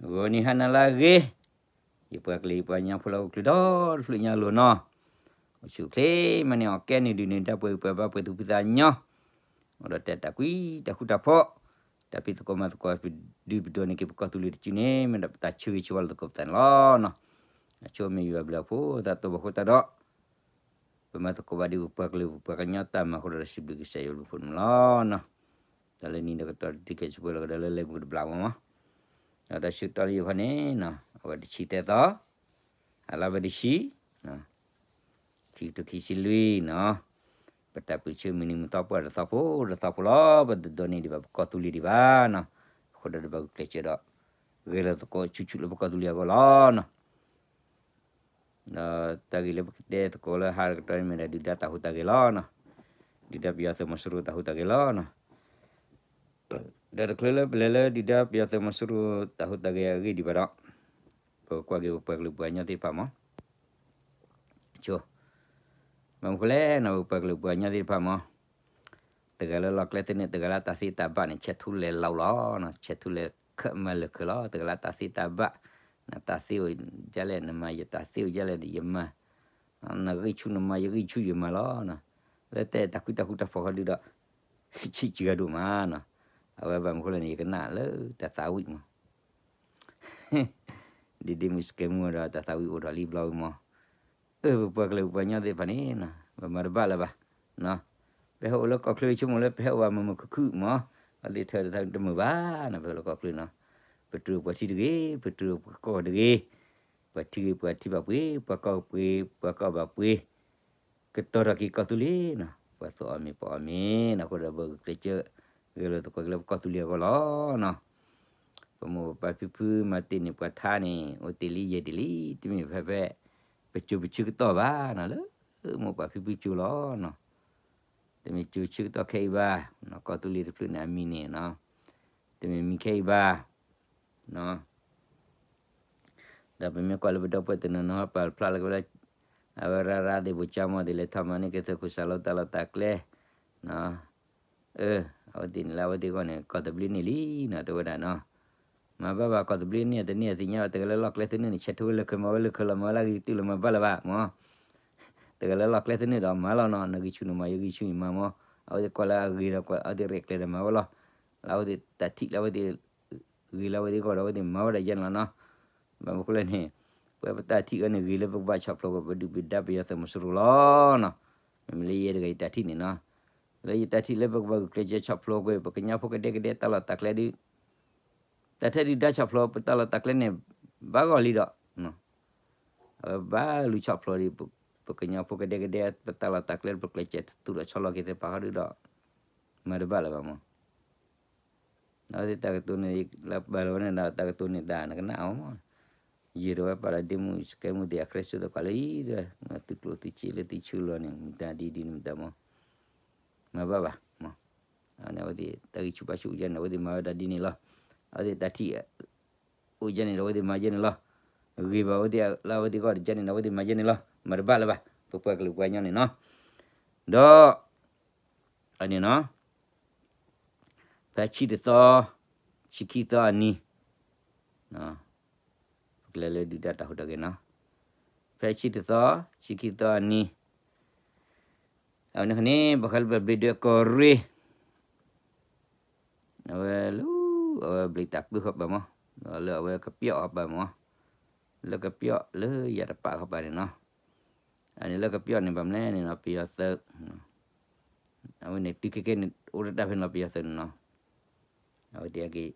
ဂီၤနံၤဟါနၤလၢအဂ့ၤ, ယပှၤကလုာ်ယပှၤကညီဖိလၢဟီၣ်ခိၣ်ချၢဒီတဖျၢၣ်ညါအလိၤနီၤ, အိၣ်ဆူၣ်အိၣ်ချ့မးန့ၣ် အီၣ်ကဲန့ၢ်ဒုးန့ၢ်ဒါပှဲၤဂံၢ်ပှဲၤဘါပှဲၤသူၣ်ဖှံသးညီ, အိၣ်ဒီးတဲတၢ်ကွံတၢ်ဃူတၢ်ဖိး, တၢ်ဖံးသကိးမၤသကိး ပဒုးပဒိးန့ၢ်က့ၤပကီၢ်သူလ့ၤတစုန့ၣ် မ့ၢ်ဒၣ်ပတၢ်ဆၢဂ့ၤဆၢဝါလၢသကိးပသးန့ၣ်လီၤနီၤ. အဆိမ့ၢ်ယွၤဘျုးအဖိသၣ် တိၢ်ဘၣ်ဃိတၢ်ဒီး ပမၤသကိးဘၣ်ဒ်ပပှၤကလုာ်ပပှၤကညီတၢ်မၤအဃိဒီး စံးဘျုးကစၢ်ယွၤဘျုးဖှိၣ်န့ၣ်လီၤနီၤ. တၢ်လၢနံၤဒီးကတီၢ်တံၤခဲစံးပှဲၤလီၤကဒီးလၢလဲၤမုၢ်ကတဘျီမးမး, ဒီးတၢ်ဆၢကတီၢ်လၢယိၤခီန့ၣ်နီၤ အဝဲတဆံသၢသီ, အလါဝဲတဆံ, ခံကထိခံဆံလွံၢ်နီၤ, ပတၢ်ပၢၢ်ဆၢမုၢ်နံၤမုၢ်သီပှၢ်တသီဖိတသီဖိလီၤ, ပတဒိးန့ၢ်ဒံးဘၣ်ပကီၢ်သူလ့ၤဒံးဘၣ်နီၤ, အဃိဒီးတဘၣ်ဂုာ်ကျဲးစၢးဒီး ဂဲၤလိာ်သကိးဆူၣ်ဆူၣ်လၢပကီၢ်သူလ့ၤအဂီၢ်လီၤနီၤ. ဒီးတၢ်ဂ့ၢ်လၢပကတဲသကိးလၢဟါတကတီၢ်န့ၣ်မ့ၢ်ဒၣ်ဒုၣ်ဒါတၢ်ဟူးတၢ်ဂဲၤလီၤနီၤ, ဒုၣ်ဒါပယီၤသုးမီၤစိရိၤတၢ်ဟူးတၢ်ဂဲၤလီၤနီၤ. ဒီးတချုးလၢပလဲၤလၢဒုၣ်ဒါပယီၤသုးမီၤစိရိၤတၢ်ဟူးတၢ်ဂဲၤအဂ့ၢ်ဒံးဘၣ်ဒီး ပကကွၢ်က့ၤပပှၤကလုာ်ပှၤကညီသ့ၣ်တဖၣ်မး, ဆိ, ဘၣ်မနုၤဃိလဲၣ်နီၤ ပပှၤကလုာ်ပှၤကညီသ့ၣ်တဖၣ်မး တဂၤလၢလီၢ်ကျဲသနၢၣ် တဂၤလၢတၢ်သ့တၢ်ဘၣ်န့ၣ် ဆဲးထူလဲၤလီၤလီၤနီၤ, ဆဲးထူလဲၤခၢၣ်မၤလၢာ်ခၢၣ်လီၤ, တဂၤလၢတၢ်သ့တၢ်ဘၣ်, နတၢ်သ့အိၣ်ဒ်လဲၣ် နမၤယတၢ်သ့အိၣ်ဒ်လဲၣ် ယမၤ, နဂံၢ်ဆူၣ်နမၤ ယဂံၢ်ဆူၣ်ယမၤလီၤနီၤ, လၢတဲတၢ်ဃူတၢ်ဖိးဃီဒုဒီး ဆံးစှၤဒိၣ်မးနီၤ, အဝဲဘၣ်မနုၤဃိလဲၣ်န့ၣ် ယကနၣ်လၢတၢ်သးဝံၣ်မး ဒ်ဒ့မုၣ်စကဲမုၣ်ဒီးတၢ်သးဝံၣ်အိၣ်ထီၣ်လံဘျီဝံၤမး, အၢ ပပှၤကလုာ်ပပှၤကညီသ့ၣ်တဖၣ်န့ၣ်နီၤ ပမၤတဘၣ်လၢၤဘၣ်နီၤ, ပဟဲအိၣ်လၢကီၢ်ချၢဆိကမိၣ်လၢပဟဲအိၣ်ဘၣ်မုာ်မုာ်ခုၣ်ခုၣ်မး, အဝဲသ့ၣ်ထၢၣ်တၢ်တမုာ်ဘၣ်နီၤ, ပဟဲအိၣ်လၢကီၢ်ချၢနီၤ, ပတြူာ်ပှၤထံတဂ့ၤ, ပတြူာ်ပှၤကီၢ်တဂ့ၤ, ပှၤထံဂ့ၤပှၤထံဘၣ်ပှ့ၤ, ပှၤကီၢ်ပှ့ၤ ပှၤကီၢ်ဘၣ်ပှ့ၤ ကတီၤထီၣ်က့ၤကီၢ်သူလ့ၤနီၤ, ပှၤသူအီၣ်မ့ၤပှၤအီၣ်မ့ၤနီၤ, အဃိဒီးပဂုာ်ကျဲးစၢး ဂဲၤလိာ်သကိးက့ၤလၢပကီၢ်သူလ့ၤအဂီၢ်လီၤနီၤ, ပမိၢ်ပပၢ်ဖံဖုမၤတ့ၢ်န့ၢ်ပှၤထါန့ၣ် အိၣ်တ့ၢ်လံယဲၢ်တ့ၢ်လံ, တမ့ၢ်ဖဲဖဲ ပစိၤပဆၢကတီၢ်ဘၣ်နီၤ, လၢမိၢ်ပၢ်ဖံဖုစိၤလီၤနီၤ, တမ့ၢ်စိၤဆၢကတီၢ်ခဲအံၤဘၣ်, ကီၢ်သူလ့ၤတဖျၢၣ်န့ၣ်အမံၤန့ၣ်နီၤ, တမ့ၢ်မံၤခဲအံၤဘၣ် ဒီးပမ့ၢ်ကွၢ်လၢပဒီပုၢ်ဝဲၢ်တနီၤနီၤ ပာ်ဖျါလီၤက့ၤဝဲလၢ အဝဲရၤရၤသ့ၣ် ဘိၣ်ကၠါမီၤသ့ၣ် လဲၤထီၣ်မၤန့ၢ်က့ၤသုးခိၣ်စၢ်လီၤတၢ်လီၢ်တၢ်ကျဲ, အဝဲသ့ၣ်န့ၣ်လၢအဝဲသ့ၣ်အဂီၢ်န့ၣ် ကီၢ်သဘျ့န့ၢ်လံနီၤ တဲဝဲဒၣ်နီၤ, မၤဘၣ်ဘၣ်ကီၢ်သဘျ့န့ၢ်တန့ၢ်အသ့ၣ်ညါဘၣ်, တဂၤလၢလီၢ်ကျဲသနၢၣ်န့ၣ် ဆဲးထူဝဲလၢခၢၣ်မၤဝဲလၢခၢၣ်လီၤ မၤဝဲလၢအဂ့ၤကတၢၢ်လီၤ မၤဘၣ်လၢၤဘၣ်မး တဂၤလၢလီၢ်ကျဲသနၢၣ်ဒီးမၤလီၤနီၤ, နဂံၢ်ဆူၣ်နမၤ ယဂံၢ်ဆူၣ်ယမၤမး, အဝဲသ့ၣ်ကွၢ်လၢအဂ့ၤဒီးကွၢ်အဝဲသ့ၣ်ရဲၣ်ကျဲၤဒီးမၤဝဲလီၤ, လၢအဝဲသ့ၣ်တၢ်ထံၣ်လၢအဝဲသ့ၣ် ဂ့ၤလၢအဝဲသ့ၣ်အဂီၢ်ဒီးအဝဲသ့ၣ်မၤဝဲဒၣ်ယဲန့ၣ်လီၤနီၤ, ဘၣ်မနုၤဃိလဲၣ်န့ၣ်, ပဝဲပတၢ်ထံၣ်အီၤန့ၣ် ဂ့ၤလၢပကဘၣ်ဆီၣ်ဖျိးကွံာ် ပဒုၣ်ပဒါပယီၤသုးမီၤစိရိၤလီၤနီၤ, မ့မ့ၢ်လၢယဲတဂၤယတၢ်ထံၣ်န့ၣ်နီၤ, လၢယတၢ်ထံၣ်လၢပကဘၣ်ဂုာ်ကျဲးစၢးဆီၣ်ဖျိးကွံာ် ပကညီဖိကဒဲကဒဲတၢ်လီၢ်တၢ်ကျဲဒုး တၢ်ထဲဒုၣ်ဒါဆီၣ်ဖျိးပတၢ်လီၢ်တၢ်ကျဲန့ၣ် ဘၣ်ဂီၢ်လံဒီး, အဝဲဘၣ်လူၤဆီၣ်ဖျိးဒံး ပကညီဖိကဒဲကဒဲ ပတၢ်လီၢ်တၢ်ကျဲ ပကျဲးစၢးတူၢ်ဒီးဆီလီၤက့ၤသ့ၣ်တဖၣ်ဃီဒုဒီး မၤတဘၣ်လၢၤဘၣ်မး, အဝဲသ့ၣ်တၢ်ကတိၤန့ၣ် လၢပာ်လီၤဝဲန့ၣ်ဒီး တၢ်ကတိၤန့ၣ်ဒၣ်နကနၣ်အီၤမး, ယံာ်ဒိးဝဲပာ်လီၤဒ့မုၣ်စကဲမုၣ်သ့ၣ်အကြဲးစိသကိးလၢအံၤဒီး သုကျိၣ်သုစ့လၢသုဆၢလီၤန့ၣ် မတၤဒ်ဒ်န့ၣ်မတၤမး မၤဘၣ်ဘၣ်မး, အဝဲသ့ၣ်တၢ်ဂံၢ်ဆူၣ်ဘါဆူၣ်အိၣ်ယဲန့ၣ် အဝဲသ့ၣ်မၤဝဲဒၣ်ဒ်န့ၣ်လီၤ, အဝဲသ့ၣ်တၢ်ထံၣ် အိၣ်ယဲန့ၣ်ဒီးအဝဲသ့ၣ်မၤယဲန့ၣ်လီၤ, ဂ့ၤဘၣ်အဝဲသ့ၣ်လၢအဝဲသ့ၣ်ဂီၢ်တယဲန့ၣ်ဒီးအဝဲသ့ၣ်မၤယဲန့ၣ်လီၤ, မၤတဘၣ်လၢၤဘၣ် ပပှၤကလုာ်ပှၤကညီန့ၣ်နီၤ, ဒီး အန့ၣ်နီၤ ဖဲဆံတသီ ဆံခံသီအနံၤ ပကလဲၤလၢဒုၣ်ဒါတၢ်ဟူးတၢ်ဂဲၤနီၤ, ဖဲဆံတသီ ဆံခံသီအနံၤ အဝဲန့ၣ်ခါန့ၣ် ဘၣ်ဃးလၢပဘျံးဒွဲၣ်ကီၢ်ရ့ၣ် အဝဲလၢ အဝဲဘျံးတၢ်ပၢဃီပၤမး, ဒီးလၢအဝဲကပျီၣ်ဃီပၤမး, လၢကပျီၣ်လၢယၤတပာ်ဃီပၤန့ၣ်နီၤ, အန့ၣ်လၢကပျီၣ်န့ၣ် ဘၣ်မနုၤလဲၣ်န့ၣ်နီၤ ပယီၤသုး အဝဲန့ၣ်တုၤခဲကဲန့ၣ် အိၣ်တၢ်ဖဲန့ၣ်လီၤ ပယီၤသုးန့ၣ်နီၤ, အဝဲသ့ၣ်က့ၤ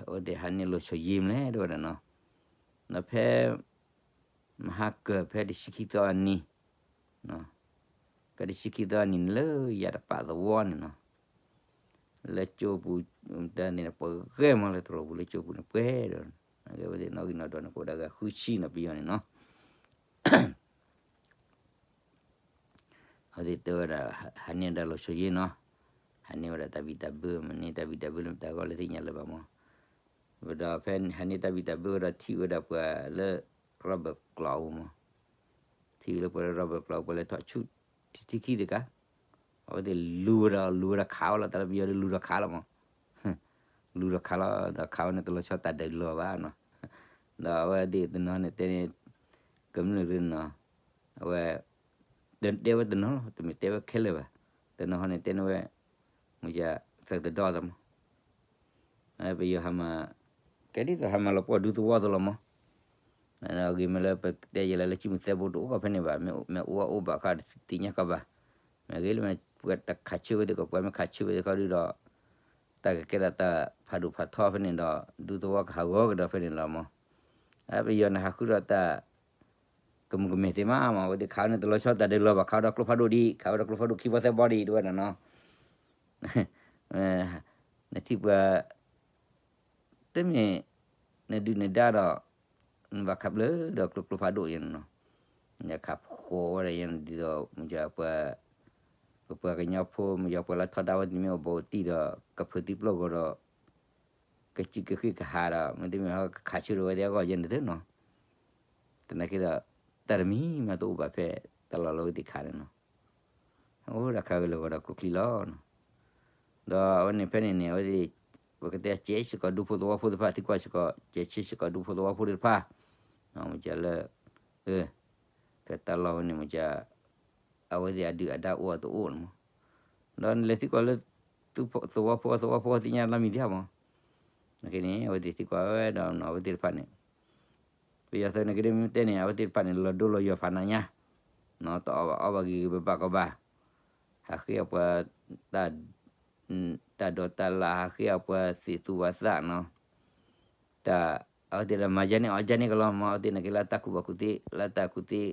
အဝဲသ့ၣ်ဟးန့ၢ်လီၤဆီယ့ၢ်မလဲၣ် တဲဝဲဒၣ်နီၤ, ဒီးဖဲ မဟါကၢၤဖဲတဆံခံသီအနံၤ, ဖဲတဆံခံသီအနံၤန့ၣ်လၢယၤတပာ်သဝီန့ၣ်နီၤ, လၢကၠိပူၤ တၢ်န့ၣ် ပှၤဂဲၤမးလၢတြီပူၤလၢကၠိပူၤန့ၣ် ပှဲၤဒီး အဝဲသ့ၣ်နီၣ်ဂံၢ်နီၣ်ဒွးန့ၣ် ကအိၣ်ဒၣ်ဂၤဃုဆံနီၤ ပယီၤန့ၣ်နီၤ အဝဲသ့ၣ်တဲဝဲဒၣ် ဟးန့ၢ်ဒၣ်လီၤဆီယ့ၢ်နီၤ, ဟးန့ၢ်ဝဲဒၣ်တၢ်ဘံၣ်တၢ်ဘၢ မ့ၢ်န့ၢ်တၢ်ဘံၣ်တၢ်ဘၢလၢမတၤဂီၢ်လၢသ့ၣ်ညါလၢၤဘၣ်မး, ဝဲဒီးဖဲဟးန့ၢ်တၢ်ဘံၣ်တၢ်ဘၢဝဲဒီးထံၣ်ဝဲဒၣ်ပှၤလၢ rubber ကျီအူမး, ထံၣ်ဝဲလၢပှၤလၢ rubber ကျီအူ ပှၤလဲၤထီၣ်ဆူထံထံခံတကး, အဝဲသ့ၣ်လူၤဝဲဒီးလူၤဝဲဒီးခးဝဲလီၤ တၢ်လၢပယီၤဒီးလူၤဒီးခးလီၤမး လူၤဒီးခးလီၤ ဒီးခးဝဲန့ၣ်တလီၤဆီတၢ်ဒုးလီၤဘၣ်နီၤ, ဒီးအဝဲဒ်တနီၤန့ၣ်တဲန့ၣ် ကမျၢၢ်ရ့နီၤ, အဝဲ တဲဝဲတနီၤလီၤ တမ့ၢ်တဲဝဲခဲလၢာ်ဘၣ်, တနီၤဟီန့ၣ်တဲန့ၢ်ဝဲ မ့ၢ်ယသးတဒီသးမး ပယီၤဟးမၤ ကဲဒ်သိးဟးမၤလီၤပှီၢ်ဒူသဝီသလီၤမး, ဂ့ၤမးလၢပတဲယဲလၢလၢကံၢ်မုၢ်သဲဘိတအိၣ်ကီၢ်ဖဲန့ၣ်ဘၣ်, မ့ၢ်အိၣ်အိၣ်ဘၣ်ခါသ့ၣ်ညါကီးဘၣ်, မ့ၢ်ဂ့ၤလၢမ့ၢ်ပှၤတခးဆၢဝဲသ့ၣ်ကီး ပှၤမ့ၢ်ခးဆၢဝဲသ့ၣ်ခီဒုဒီး တၢ်ကကဲထီၣ်တၢ်ဖးဒိၣ်ဖးထီဖဲန့ၣ်ဒီး ဒူသဝီကဟးဂီၤကဒီးဖဲန့ၣ်လီၤမး, ပယီၤန့ၣ်ဟးဃုဒီးတၢ် ကမုၢ်ကမဲၢ်သ့ၣ်မးမး အဝဲသ့ၣ်ခးဝဲန့ၣ်တလီၤဆီတၢ်ဒုးလီၤဘၣ် ခးဝဲဒီးကျိဖးဒိၣ်ဒံး ခးဝဲဒီးကျိဖးဒိၣ်ခံဘီသၢဘီဒံး တဝဲဒၣ်နီၤ, နထံၣ်ပှၤ တမ့ၢ် နဒုၣ်နဒါဒီး နဘၣ်ခးဘျၢဒီးကျိကျိဖးဒိၣ်ယဲန့ၣ်နီၤ, ယခးဃီၤဝဲဒၣ်ယဲန့ၣ်ဒ်သိး မ့ၢ်ပှၤ ပပှၤကညီဖိ မ့ၢ်ယပှၤလၢထီဒါဝဲသ့ၣ်မ့ၢ်အိၣ်ဘၣ်အိၣ်တံၢ်ဒီး ကဖုးသံပျိၢ်ဂီၤဒီး ကစံၣ်ကဃ့ကဟးဒီး မ့တမ့ၢ်ဟီကခးဆၢထၢၣ်ဝဲသ့ၣ်အဂီၢ်ယဲန့ၣ်သ့နီၤ, သနာ်က့ဒီး တၢ်တမံၤမးတအိၣ်ဘၣ်ဖဲ တၢ်လီၢ်လၢဝဲသ့ၣ်ခးန့ၣ်နီၤ, အိၣ်ဒၣ်ခးဂ့ၤလၢာ်ဂီၤဒီးကျိချံလီၤနီၤ, ဒီးအဝဲန့ၣ်ဖဲန့ၣ်န့ၣ် အဝဲသ့ၣ် ပကတဲစဲးစ့ၢ်ကီးဒူဖိသဝီဖိသ့ၣ်တဖၣ် ထံကွၢ်စ့ၢ်ကီး စဲးဆ့စ့ၢ်ကီးဒူဖိသဝီဖိသ့ၣ်တဖၣ်, မ့ၢ်ကလၢ ဖဲတၢ်လီၢ်ဝဲန့ၣ်မ့ၢ်က အဝဲသ့ၣ်အဒုၣ်အဒါအိၣ်အတအိၣ်န့ၣ်မး, ဒီးနလဲၤသံကွၢ်လၢ သဝီဖိသဝီဖိသ့ၣ်ညါလီၤမံၤဒံးမး, နက့န့ၣ် အဝဲသ့ၣ်သံကွၢ်ဝဲဒီးနီၤ အဝဲသ့ၣ်တဖၣ်န့ၣ် ပယီၤသုးနက့ဒ်မ့ၢ်တဲန့ၣ် အဝဲသ့ၣ်တဖၣ်န့ၣ် လီၤဒိလီၤယိာ်ဖးနးညါ, တအီၣ်ဘၣ်အီဘၣ်ဂ့ၤဂ့ၤဘၣ်ဘၣ်ကီးဘၣ်, ဟးဃ့အပှၤ တၢ်ဒိးတၢ်လၢ် ဟးဃ့အပှၤသ့ၣ်သူဝဲသးနီၤ, တၢ် အဝဲသ့ၣ်ဒီးမၤယါန့ၢ်အီၣ်ယါန့ၢ်ကလီၤမး အဝဲသ့ၣ်နက့လၢတၢ်ကူၣ်ဘၣ်ကူၣ်သ့ လၢတၢ်ကူၣ်သ့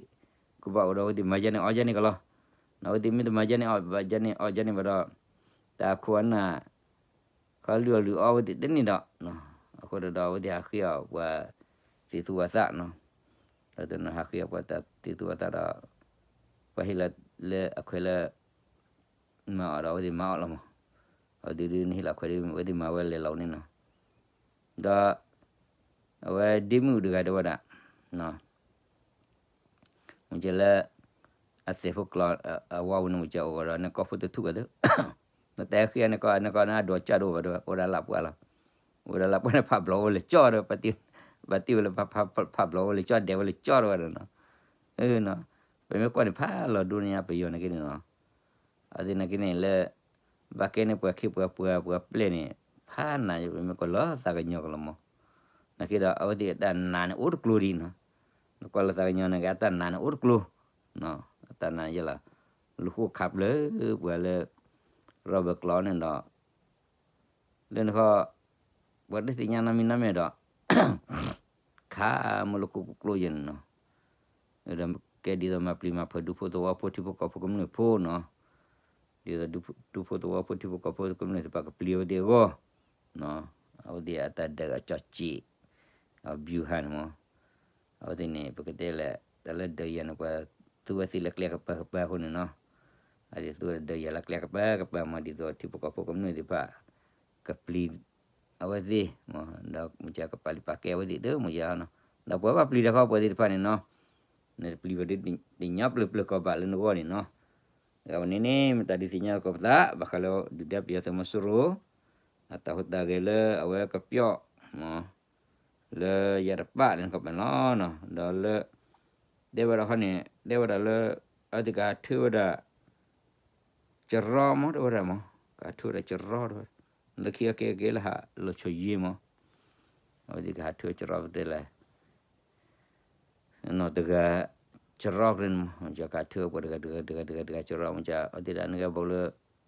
ကူၣ်ဘၣ်အိၣ်ဒီးအဝဲသ့ၣ်မၤယါန့ၢ်အီၣ်ယါန့ၢ်ကလီၤ, အဝဲသ့ၣ်မ့ၢ်တမၤယါန့ၢ်အီၣ်ဘၣ်ယါန့ၢ်အီၣ်ယါန့ၢ်ဘၣ်ဒီး တၢ်ခိၣ်အနၢ် ခီလုၢ်အီၣ်လုၢ်အီအဝဲသ့ၣ်တန့ၢ်ဒီး, အဃိဒီးအဝဲသ့ၣ်ဟးဃ့အီၣ်ပှၤ သ့ၣ်သူဝဲသးနီၤ, ဒီးတနီၤဟးဃ့အီၣ်ပှၤတၢ်သ့ၣ်သူဝဲသးဒီး ပှၤဟ့ၣ်လီၤလၢအခွဲးလၢ မၤအီၣ်ဒီးအဝဲသ့ၣ်မၤအီၣ်လီၤမး, အဝဲသ့ၣ်ဒုးနဟ့ၣ်လီၤခွဲးဒုး အဝဲသ့ၣ်မၤဝဲလဲၤလီၤန့ၣ်နီၤ, ဒီး အဝဲဒ့မုၣ်တဂၤတဲဝဲဒၣ် မ့ၢ်ကလၢ အသဲးဖိကျိာ် အဝါဝဲန့ၣ်မ့ၢ်ကအိၣ်ဒီး နကီၢ်ဖိတထူၣ်ဘၣ်သ့, နတဲဃ့နကီၢ် နကီၢ်နအဒိးကၢ်ဒိၣ်ဘၣ်ဒီး အိၣ်ဒၣ်လၢပှၢ်လီၤ, အိၣ်ဒၣ်လၢပှၢ်န့ၣ် ဖးဘျီၣ်ဝဲလၢကၠီဒီး ပှၤတ့ၢ်ဝဲလၢ ဖးဘျီၣ်ဝဲလၢကၠီ ဒဲးဝဲလၢကၠီတဝဲဒၣ်နီၤ, ပမ့ၢ်ကွၢ်န့ၣ် ဖးလီၤဒိန့ၣ် ပယီၤနက့န့ၣ်နီၤ, အဝဲသ့ၣ်နက့န့ၣ်လၢ ဘၣ်ကဲန့ၣ်ပှၤခ့ပှၤပှၤပှၤပျဲၢ်န့ၣ် ဖးနးယပမ့ၢ်ကွၢ်လီၤသးကညီၤကလီၤမး, နက့ဒီး အဝဲသ့ၣ်အတၢ်နာ်န့ၣ်အိၣ်တကျိၤဒံးနီၤ, နကွၢ်လီၤသးကညီၤန့ၣ်က့ အတၢ်နာ်န့ၣ်အိၣ်တကျိၤ, အတၢ်နာ်ယဲလီၤ, လူၤဃိခးဘျၢပှၤလၢ ရၢဘၢၣ်ကျိာ်န့ၣ်ဒီး လၢနခီ ပှၤတသ့ၣ်ညါနီတမံၤနီတမ့ၢ်ဒီး ခးမ့ၢ်လၢကိးကျိယဲန့ၣ်နီၤ, ဒီးကဲဒ်သိးမၤပျံၤမၤဖုးဒူဖိသဝီဖိထံဖိကီၢ်ဖိကမျၢၢ်ဖိနီၤ, ဒ်သိးဒူဖိသဝီဖိထံဖိကီၢ်ဖိကမျၢၢ်သ့ၣ်တဖၣ်ကပျံၤအဝဲသ့ၣ်အဂီၢ်, အဝဲသ့ၣ်အတၢ်ဒုးအကၠီၣ်စံၣ် အဗျူဟာန့ၣ်မး, အဝဲသ့ၣ်န့ၣ် ပကတဲလဲၣ် တၢ်လၢဒုးယၤန့ၣ် ပှၤသူဝဲသ့ၣ်လၢကျဲကပၤကပၤအဃိန့ၣ်နီၤ, အဝဲသ့ၣ်သူဝဲဒုးယၤလၢကျဲကပၤကပၤမး ဒ်သိးထံဖိကီၢ်ဖိကမျၢၢ်သ့ၣ်တဖၣ် ကပျံၤ အဝဲသ့ၣ်မး ဒီးမ့ၢ်ကကပာ်လုၢ်ပာ်ကဲအဝဲသ့ၣ်တမ့ၢ်ယၤနီၤ, ဒီးပှၤဘၣ်ပျံၤတၢ်ခီပှၤသ့ၣ်တဖၣ်န့ၣ်နီၤ, နတပျံၤဘၣ်ဒုး တညီပျၢၤပျၢၤကီးဘၣ်လၢနဂီၢ်န့ၣ်နီၤ, အဝဲန့ၣ်န့ၣ် မ့ၢ်တၢ်ဒုးသ့ၣ်ညါသကိးပသး ဘၣ်ဃးလၢဒုၣ်ဒါပယီၤသုးမီၤစိရိၤ အတၢ်ဟူးတၢ်ဂဲၤလၢအဝဲကပျီၣ် လၢယၤတပာ်လၢနခီပၤလီၤ, ဒီးလၢ တဲဝဲဒၣ်ခီန့ၣ် တဲဝဲဒၣ်လၢ အဝဲသ့ၣ်ကဟးထၢဝဲဒၣ် ကရီမး တဲဝဲဒၣ်မး ကဟးထၢဝဲဒၣ်ကရီ တဲဝဲဒၣ် လၢခံကဲကဲလၢဟးလီၤဆီယ့မး, အဝဲသ့ၣ်ကဟးထၢကရီပတဲလဲၣ် နီၢ်တဂၤ ကရီကရၢန့ၣ်မး ကဟးထၢပှၤတဂၤတဂၤတဂၤတဂၤတဂၤကရီမး က အဝဲသ့ၣ်ဒၣ်နဂၤဘၣ်လၢ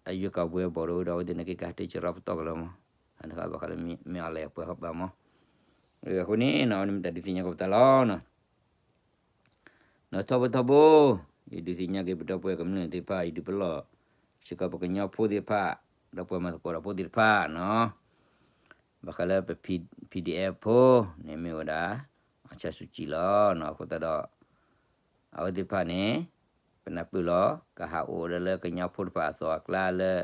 အယွၤကဝဲၤဘၣ်ဒီး အဝဲသ့ၣ်နက့ၤကဟးထၢကရီပတီၢ်ကလီၤမး, အတခါဘၣ်ဃးလၢမ့ၢ်အီၤလဲၣ်ပှၤဃီပၤမး, အဃိန့ၣ်နီၤ အဝဲန့ၣ်မ့ၢ်တၢ်ဒုးသ့ၣ်ညါကီးပသးလီၤနီၤ နီၤထီဘိထီဘိ, ယဒုးသ့ၣ်ညါက့ၤပဒီပုၢ်ဝဲၢ်ကမျၢၢ်သ့ၣ်တဖၣ် ယဒုးပလီၢ် စ့ၢ်ကီးပကညီဖိသ့ၣ်တဖၣ် ဒီးပှၤမၤသကိးတၢ်ဖိသ့ၣ်တဖၣ်နီၤ, ဘၣ်ဃးလၢပ P-, PDF ဖိန့ၣ်မ့ၢ်ဝဲဒၣ် အီၣ်ဆၣ်စူၣ်ကံလီၤနီၤ, အဃိသတးဒီး အဝဲသ့ၣ်တဖၣ်န့ၣ် ပနၢ်ပၢၢ်လီၤ ကဟးအိၣ်ဒီးလၢကညီဖိတဖၣ်အသိးအကျါလၢ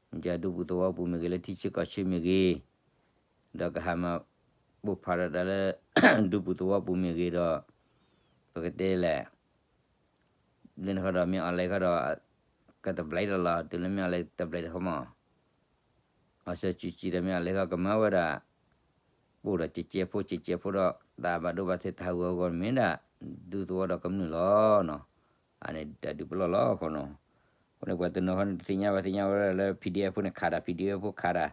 မ့ၢ်ကဒူပူၤသဝီပူၤမ့ၢ်ဂ့ၤ လၢထံဆၢကီၢ်ဆၢမ့ၢ်ဂ့ၤ, ဒီးကဟးမၤပိၢ်ဖးဒီးတၢ်လၢ ဒူပူၤသဝီပူၤမ့ၢ်ဂ့ၤဒီး ပကတဲလဲၣ် လၢနခီဒီးမ့ၢ်အီၤလဲၣ်ခီဒီး ကတဘျီတၢ်လီၤ တုၤလၢမ့ၢ်အီၤလဲၣ်တဘျီတၢ်ခီမး, အီၣ်ဆၢစုကြည်ဒီးမ့ၢ်အီၣ်လဲၣ်ဂီၢ်ကမၤဝဲဒၣ် ပိၢ်ဒီးကဲကဲဖိ ကဲကဲဖိဒီး တၢ်ဘၣ်ဒိဘၣ်ထံးတၢ်ဟးဂူာ်ဟးဂီၤမ့ၢ်ဒၣ် ဒူသဝီဒီးကမျၢၢ်လီၤနီၤ. အန့ၣ်တၢ်ဒုးပလီၢ်လီၤအဃိနီၤ. အဃိန့ၣ် ပှၤတနီၤဃီန့ၣ် တသ့ၣ်ညါဘၣ်သ့ၣ်ညါဝဲဒၣ်လၢ PDF ဖိန့ၣ်ခးတၢ် PDF ဖိခးတၢ်,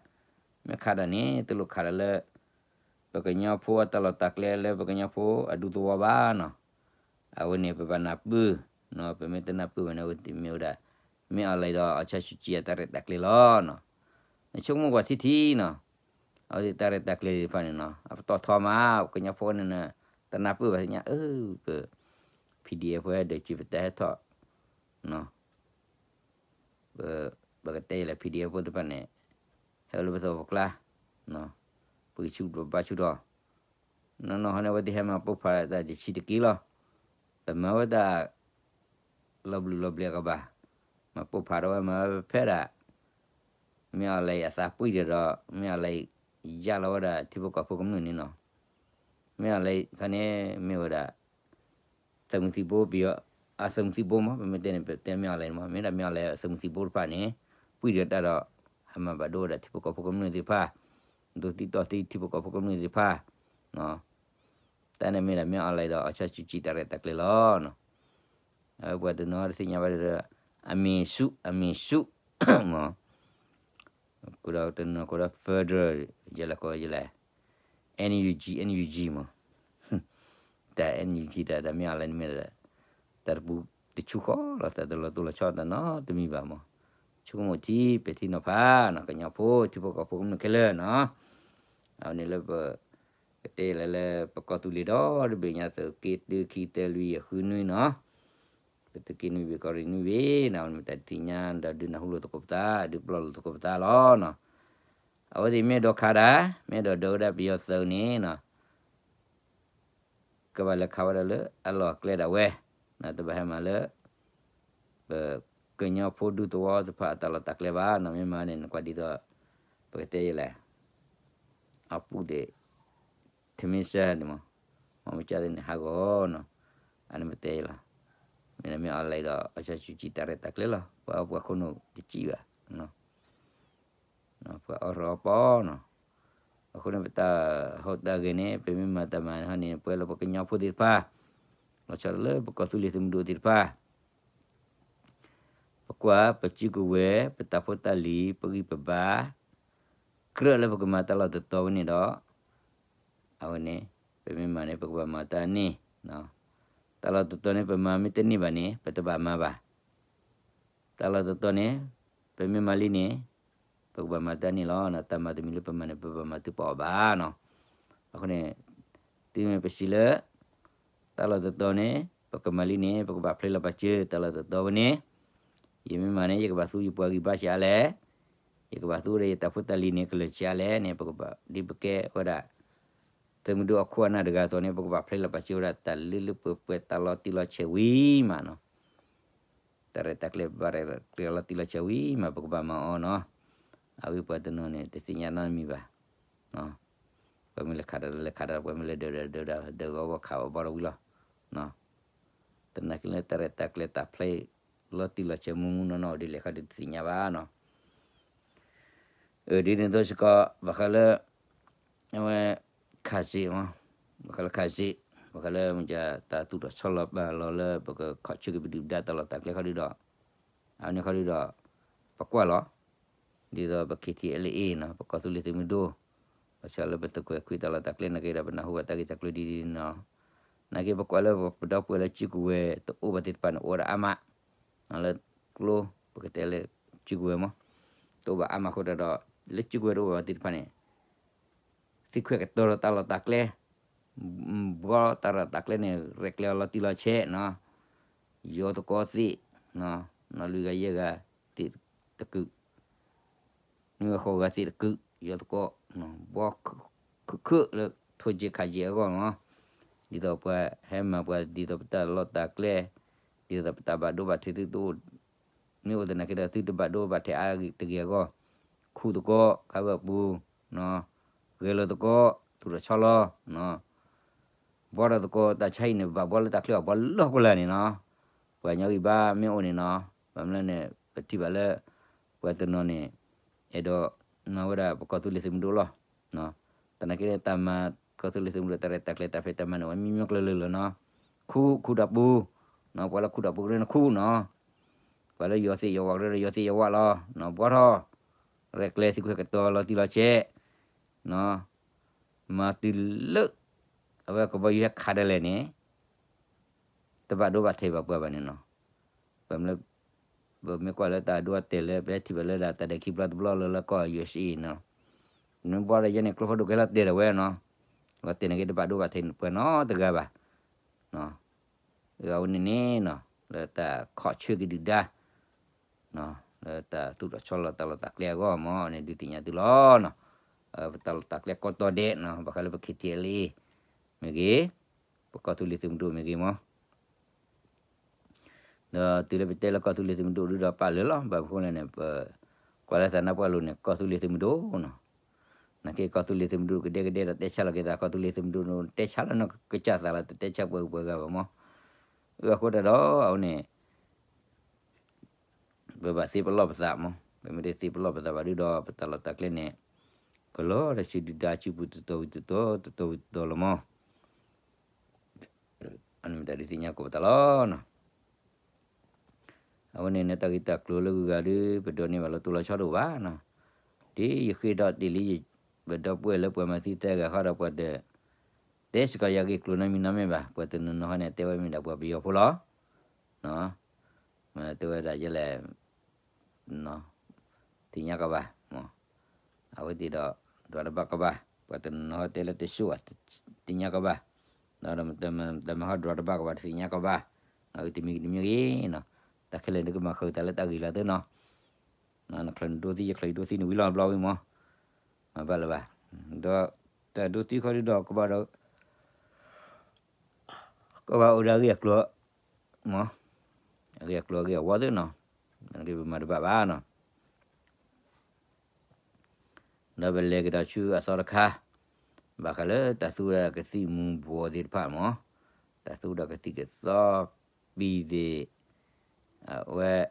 မ့ၢ်ခးတၢ်န့ၣ် တလိၣ်ခးတၢ်လၢ ပကညီဖိအတၢ်လီၢ်တၢ်ကျဲလၢပကညီဖိအဒူသဝီဘၣ်နီၤ. အဝဲန့ၣ်ပဘၣ်နၢ်ပၢၢ်နီၤ, ပမ့ၢ်တနၢ်ပၢၢ်ဘၣ်န့ၣ် အဝဲသ့ၣ်မ့ၢ်ဝဲဒၣ် မ့ၢ်အီၣ်လဲၣ်ဒီးအီၣ်ဆၢစုကြည်အတၢ်ရဲၣ်တၢ်ကျဲၤလီၤနီၤ. နဆိကမိၣ်ကွၢ်ထံထံနီၤ, အဝဲသ့ၣ်တၢ်ရဲၣ်တၢ်ကျဲၤသ့ၣ်တဖၣ်န့ၣ်နီၤ အပတီၢ်ထီမး ကညီဖိန့ၣ် တနၢ်ပၢၢ်ဘၣ်သ့ၣ်ညါ အၢ ပ PDF ဖိဒၢးက့ၤပတၢ်ဟဲထီၣ် ပ ပကတဲယလဲၣ် PDF ဖိသ့ၣ်တဖၣ်န့ၣ် ဟဲအိၣ်လၢပသဝီပကျါ, ပကဆူၣ်ထီၣ်ဘါဆူၣ်ထီၣ်, နီၢ်နီၢ်ဟီန့ၣ် အဝဲသ့ၣ်ဟဲမၤပိၢ်ဖးတၢ်တဆံးတက့ၢ်လီၤ. တမၤဝဲတၢ် လီၤဘျုးလီၤဘျဲးကဘၣ်, မၤပိၢ်ဖးထီၣ်ဝဲမၤဝဲဖဲဒၣ် မ့ၢ်အီၣ်လဲၣ်အသးပှံၢ်ဒီး မ့ၢ်အီၣ်လဲၣ် ယၢ်လီၤဝဲဒၣ်ထံဖိကီၢ်ဖိကမျၢၢ်န့ၣ်နီၤ. မ့ၢ်အီၣ်လဲၣ်ခါန့ၣ် မ့ၢ်ဝဲဒၣ် သုးမုၢ်သံၣ်ဘိပယီၤ, အသုးမုၢ်သံၣ်ဘိမး ပမ့ၢ်တဲန့ၣ် ပတဲမ့ၢ်အီၣ်လဲၣ်မး မ့ၢ်ဒၣ်မ့ၢ်အီၣ်လဲၣ်အသုးမုၢ်သံၣ်ဘိတဖၣ်န့ၣ် ပှံၢ်ဒီးတၢ်ဒီး ဟဲမၤဘၣ်ဒိဝဲဒၣ်ထံဖိကီၢ်ဖိကမျၢၢ်သ့ၣ်တဖၣ်, ဒိးသံတီၢ်သံထံဖိကီၢ်ဖိကမျၢၢ်သ့ၣ်တဖၣ်, တၢ်န့ၣ်မ့ၢ်ဒၣ်မ့ၢ်အီၣ်လဲၣ်ဒီးအီၣ်ဆၢစုကြည်တၢ်ရဲၣ်တၢ်ကျဲၤလီၤနီၤ. အဝဲပှၤတနီၤတသ့ၣ်ညါဘၣ်ဒီး အမ့ၢ်ဆူၣ် အမ့ၢ်ဆူၣ် မး ကဒီးတနီၤကဒီး federal ယလဲၣ်ကီယလဲၣ် NUG NUG မး, တၢ် NUG တၢ် တၢ်မ့ၢ်အီၣ်လဲၣ်န့ၣ်မ့ၢ်ဒၣ် တၢ်တပူၤတဆူၣ်ဃီလီၤ တၢ်တလီၤတိၢ်လီၤဆီတၢ်နီတမံၤဘၣ်မး. ဆိကမိၣ်ထံ ပထံနီၤဖးနီၤ ကညီဖိ ထံဖိကီၢ်ဖိကမျၢၢ်ခဲလၢာ်နီၤ, အဝဲန့ၣ်လၢပ ကတဲလၢလၢပကီၢ်သူလ့ၤဒီတဘ့ၣ်ညါ သုးက့တၢ ခံ သၢ လွံၢ် ဃု နွံနီၤ, ပသုးက့နွံဘ့ၣ် ကီၢ်ရ့ၣ်နွံဘ့ၣ်နီၤ မ့ၢ်တၢ်ဒုးသ့ၣ်ညါဒီးဒုးနၢ်ဟူလိာ်သကိးပသး ဒုးပလီၢ်လိာ်သကိးပသးလီၤနီၤ. အဝဲသ့ၣ်မ့ၢ်အဲၣ်ဒိးခးတၢ် မ့ၢ်အဲၣ်ဒိးဒုးဝဲဒၣ်ပယီၤသုးန့ၣ်နီၤ ကဘၣ်လဲၤခးဝဲဒၣ်လၢအလီၢ်အကျဲဒၣ်ဝဲ, တဘၣ်ဟဲမၤလၢ ပကညီဖိဒူသဝီသ့ၣ်တဖၣ်အတၢ်လီၢ်တၢ်ကျဲဘၣ်နီၤ. မ့ၢ်မၤန့ၣ် နကွၢ်ဒ်သိး ပကတဲယလဲၣ် အပူၤသ့ၣ် ထမင်းစားန့ၣ်မး, မ့ၢ်မ့ၢ်ကၢ်သ့ၣ်န့ၣ် ဟးဂီၤနီၤ, အန့ၣ်ပတဲယလီၤ. မ့ၢ်ဒၣ်မ့ၢ်အီၣ်လဲၣ်ဒီး အီၣ်ဆၢစုကြည်တၢ်ရဲၣ်တၢ်ကျဲၤလီၤ. ပှၤအီၣ်ပှၤခိၣ်နူာ်တစံးဘၣ် ပှၤအီၣ်ရၢအီၣ်ပီနီၤ. အဃိန့ၣ် ပတၢ်ဟူးတၢ်ဂဲၤန့ၣ် ပမ့ၢ်မၤတၢ်မၤဟီန့ၣ် ပှဲၤလၢပကညီဖိသ့ၣ်တဖၣ်, လီၤဆီဒၣ်လၢပကီၢ်သူလ့ၤသုးမုၢ်ဒိၣ်သ့ၣ်တဖၣ် ပကွၢ်ပစုကဝဲၤ ပတၢ်ဖိတၢ်လံၤ ပဂံၢ်ပဘါ ကြၢးလၢပကမၤတၢ်လီၢ်တတီၤဝဲန့ၣ်ဒီး အဝဲန့ၣ် ပမ့ၢ်မၤန့ၣ် ပကဘၣ်မၤတၢ်န့ၣ်, တၢ်လီၢ်တတီၤန့ၣ် ပမၤမ့ၢ်တန့ၢ်ဘၣ်န့ၣ် ပတဘၣ်မၤဘၣ်. တၢ်လီၢ်တတီၤန့ၣ် ပမ့ၢ်မၤလံန့ၣ် ပကဘၣ်မၤတၢ်န့ၣ်လီၤ. တၢ်မၤတမံၤလၢပမၤန့ၣ် ပဘၣ်မၤတုၤပအီၣ်ဘၣ်နီၤ. အဃိန့ၣ် တုၤမ့ၢ်ပစံးလၢ တၢ်လီၢ်တတီၤန့ၣ် ပကမၤလံန့ၣ် ပကဘၣ်ဖျဲလီၤပာ်စၢၤ တၢ်လီၢ်တတီၤဝဲန့ၣ် ယမ့ၢ်မၤန့ၣ် ယကဘၣ်သူယပှၤဂံၢ်ဘါဆံးအါလဲၣ်, ယကဘၣ်သူဝဲဒၣ်ယတၢ်ဖိတၢ်လံၤန့ၣ် ကလၢာ်ဆံးအါလဲၣ်န့ၣ် ပကဘၣ်ဒ်ပကဲဝဲဒၣ် သုးမုၢ်ဒိၣ်အခိၣ်အနၢ်တဂၤအသိးန့ၣ် ပကဘၣ်ဖျဲလီၤပာ်စၢၤဝဲဒၣ် တၢ်လၢလၢပှဲၤပှဲၤတၢ်လီၤတံၢ်လီၤဆဲးဝံၤမးနီၤ. တၢ်ရဲၣ်တၢ်ကျဲၤဘၣ်ရဲၣ်ကျဲၤလီၤတံၢ်လီၤဆဲးဝံၤမး ပကဘၣ်မၤအီၤနီၤ. အဝဲပှၤတနီၤန့ၣ် တသ့ၣ်ညါနီတမံၤဘၣ်. ပှၤမ့ၢ်လဲၤခးတၢ်လဲၤခးတၢ် ပှၤမ့ၢ်လဲၤဒုးဒုးဒုးဒုး ဒုးဂီၤဂီၤခးဝဲဘီတဝံၤလီၤ. တနာ်က့လၢတၢ်ရဲၣ်တၢ်ကျဲၤ တၢ်ဖျဲလီၤတံၢ်လီၤဆဲးမူမူနီၢ်နီၢ်ဒ်လဲၣ်ခီဒုးတသ့ၣ်ညါဘၣ်နီၤ. အၢ ဒ်န့ၣ်အသိးစ့ၢ်ကီး ဘၣ်ဃးလၢ အဝဲ ခးစ့းမး, ဘၣ်ဃးလၢခးစ့း, ဘၣ်ဃးလၢမ့ၢ်တၢ်သူၣ်ထီၣ်ဆီလီၤပာ်လီၤလၢ ပကခီၣ်ဆၢက့ၤပဒုၣ်ပဒါတၢ်လီၢ်တၢ်ကျဲခီဒုဒီး အဝဲန့ၣ်ခီဒုဒီး ပကွၢ်လီၤ. ဒ်သိးပ KTLA နီၤ ပကီၢ်သူလ့ၤသုးမုၢ်ဒိၣ် ဘၣ်ဆၣ်လၢပသုးခွဲးခွံတၢ်လီၢ်တၢ်ကျဲနာ်က့ဒီး ပနၢ်ဟူဘၣ်တၢ်ဂ့ၢ်တၢ်ကျိၤဒ်ဒ်နီၤ. နာ်က့ပကွၢ်လၢပဒီပုၢ်ဝဲၢ်လၢစုကဝဲၤတအိၣ်ဘၣ်သ့ၣ်တဖၣ်န့ၣ် အိၣ်ဝဲဒၣ်အါမး လၢကျိ ပကတဲလၢစုကဝဲၤမး တအိၣ်ဘၣ်အါမးအဃိဒီး လၢစုကဝဲၤတအိၣ်ဘၣ်သ့ၣ်တဖၣ်န့ၣ် သံခွဲးကတီၤဒီးတၢ်လီၢ်တၢ်ကျဲ ဘှီတၢ်လီၢ်တၢ်ကျဲန့ၣ် ရဲၣ်ကျဲၤအီၤလီၤတံၢ်လီၤဆဲးနီၤ. ယိၤသကိးသ့ၣ် နီၢ်လွံၢ်ဂၤယဲၢ်ဂၤသ့ၣ်တကုာ် နွံဂၤဃိးဂၤသ့ၣ်တကုာ် ယိၤသကိး ဘှီ ခုၣ်ခုၣ်လၢထိၣ်က့ၤခးက့ၤအဂီၢ်နီၤ. ဒ်သိးပှၤဟဲမၤပှၤ ဒ်သိးပတၢ်လီၢ်တၢ်ကျဲ ဒ်သိးပတၢ်ဘၣ်ဒိဘၣ်ထံးသုတအိၣ် မ့ၢ်အိၣ်သနာ်က့ဒီး သုတဘၣ်ဒိဘၣ်ထံးအါတဂ့ၤအဂီၢ် ခူၣ်သကိး ခးဝဲအပူၤ ဂဲၤလိာ်သကိး သူၣ်ထီၣ်ဆီလီၤ ဘှီထီၣ်သကိး တၢ်ဆါဟံၣ်န့ၣ် ဘၣ်ဘှီလၢတၢ်ချၢအီၤ ဘှီလၢဟီၣ်ခိၣ်လာ်န့ၣ်နီၤ. ပှၤကညီဂံၢ်ဘါမ့ၢ်အိၣ်န့ၣ်နီၤ ဘၣ်မနုၤလဲၣ်န့ၣ် ပထံၣ်ဘၣ်လၢ ပှၤတနီၤန့ၣ် အဲၣ်ဒိး မၤဝဲဒၣ်ပကီၢ်သူလ့ၤသုးမုၢ်ဒိၣ်လီၤ. သနာ်က့န့ၣ် တၢ်မၤကီၢ်သူလ့ၤသုးမုၢ်ဒိၣ် တၢ်ရဲၣ်တၢ်ကျဲၤတၢ်ဖံးတၢ်မၤန့ၣ် ဝဲမံမံကျၢၤလၢာ်လၢာ်နီၤ. ခူၣ် ခူၣ်ဒီးပူၤ, ပှၤလၢခူၣ်ဒီးပူၤကရၢနခူၣ်နီၤ. ပှၤလၢယွၤသ့ၣ်ယွၤဝၣ်ကရၢဒီးယွၤသ့ၣ်ယွၤဝၣ်လီၤ. ဘှီထီၣ် ရဲၣ်ကျဲၤသုးခွဲးကတီၤလီၤတံၢ်လီၤဆဲး မၤတုၤလၢ အဝဲကဘီယူၤဟဲခးဒၣ်လဲာ်န့ၣ် တဘၣ်ဒိဘၣ်ထံးဘၣ်ပှၤဘၣ်န့ၣ်နီၤ. ပမ့ၢ် ပမ့ၢ်ကွၢ်လၢတၢ်ဒိအတဲာ်လၢ ပဟဲထံၣ်ဘၣ်လၢဒၣ်တၢ်ဒဲးခံဘျီတဘျီလၢလၢကီၢ် ယူအ့ၣ်စ့အံၤနီၤ, မ့ၢ်ဘှီဒီးယဲန့ၣ် ကျိဖိဒိၣ်ကဟဲလီၤတဲာ်ဒၣ်ဝဲနီၤ, လီၤတဲာ်န့ၣ်က့ၤတဘၣ်ဒိဘၣ်ထံးပှၤနီတဂၤဘၣ်. အဝဲန့ၣ်န့ၣ်နီၤ လၢတၢ်ခီၣ်ဆၢက့ၤဒုၣ်ဒါ လၢတၢ်သူၣ်ထီၣ်ဆီလီၤတၢ်လီၢ်တၢ်ကျဲအဂီၢ်မ့ၢ်န့ၣ် ဒုးသ့ၣ်ညါသုလီၤနီၤ. ပတၢ်လီၢ်တၢ်ကျဲကိးတီၤဒဲးနီၤ ဘၣ်ဃးလၢပ ခ့ထံလ့ မ့ၢ်ဂ့ၤ, ပကီၢ်သူလ့ၤသုးမုၢ်ဒိၣ်မ့ၢ်ဂ့ၤမ့ၢ် ဒီးတုၤလၢပတဲလၢကီၢ်သူလ့ၤသုးမုၢ်ဒိၣ်ဒုဒီးပာ်လၢာ်လီၤ. ဘၣ်မနုၤဃိလဲၣ်န့ၣ် ပကွၢ်လၢသးနါပှၢ်လိၤန့ၣ် ကီၢ်သူလ့ၤသုးမုၢ်ဒိၣ်နီၤ. နာ်က့ကီၢ်သူလ့ၤသုးမုၢ်ဒိၣ်ကဒဲကဒဲဒီးတဲဆါလီၤက့ၤသး ကီၢ်သူလ့ၤသုးမုၢ်ဒိၣ်န့ၣ် တဲဆါလၢနီၢ်ကစၢ်သးလီၤ တတဲဆါပှၤဂုၤပှၤဂၤဘၣ်မ့ၢ်. အဃိတၢ်ဒီးအဝဲန့ၣ် ပဘၣ်သ့ပလီၢ်ပသးမ့ၢ်, ပမ့ၢ်တသ့ပလီၢ်ပသးဘၣ်ဒုဒီး ပတၢ်လီၢ်တၢ်ကျဲန့ၣ် ကလီၤတၢ်ဆူဒုၣ်ဒါဆူပူၤတတီၤဝံၤတတီၤ တတီၤဝံၤတတီၤလီၤမ့ၢ်. အန့ၣ်မ့ၢ်တၢ်ဒုးသ့ၣ်ညါကိးပတၢ်လီၤနီၤ. အဝဲန့ၣ်န့ၣ် တၢ်ဂ့ၢ်တၢ်ကျိၤလၢဂုၤဂၤဒု ပဒိးန့ၢ်ဘၣ်လၢတိလီၤဆီတအိၣ်ဘၣ်နီၤ. ဒ်ယဃ့ဒီးတ့ၢ်လံ ပဒီပုၢ်ဝဲၢ်လၢပှၤမၤသံသၢဂၤဃီဒီးပှၤဒီး တဲစ့ၢ်ကီးယၤဂ့ၢ်ကျိၤနီတမံၤနီတမံၤဘၣ်, ပှၤတနီၤနီၤဟီန့ၣ် တဲဝဲမ့ၢ်ဒၣ်ပှၤပယီၤဖိလီၤ. တဲဝဲဒၣ်ယဲလဲၣ် သ့ၣ်ညါကဘၣ်မ့ၢ်, အဝဲသ့ၣ်ဒီး ဒွးတဘၣ်ကဘၣ်, ပှၤတနီၤနီၤဟီတဲလၢတစိၢ်ဧါ သ့ၣ်ညါကဘၣ်, ဒီးတမ့ၢ်ဟီဒွးတဘၣ်ကဘၣ် တသ့ၣ်ညါကဘၣ်, အဝဲတမံၤတမံၤဂ့ၤနီၤ, တၢ်ခဲလၢာ်န့ၣ်ကမၤဃုာ်တၢ်လၢတၢ်ဂ့ၢ်လီၤသ့နီၤ. နချၢးနဒိသံ ယချၢးယဒိသံန့ၣ်ဝံၤလီၤဘျီဝံၤမ့ၢ်, မၤဘၣ်လၢၤဘၣ်, ဒီးတၢ်ဒိသံခီဒုဒီးကဘၣ်ဒီး ကဘၣ်အိၣ်ဒီးအဂ့ၢ်အကျိၤမ့ၢ်, အဂ့ၢ်အကျိၤအဂ့ၢ်အဝီသ့နီၤ, ပမၤတဘၣ်ဘၣ်နီၤ. ဒီးပလဲၤကဒီးဆူအသီတခါ, ဘၣ်ဃးလၢတၢ်သူဝဲဒၣ်ကသံၣ်မူၤဘှီးသ့ၣ်တဖၣ်မ့ၢ်, တၢ်သူဝဲဒၣ်ကသံၣ်ကသီပံၤသ့ၣ်, အဝဲ ဆ့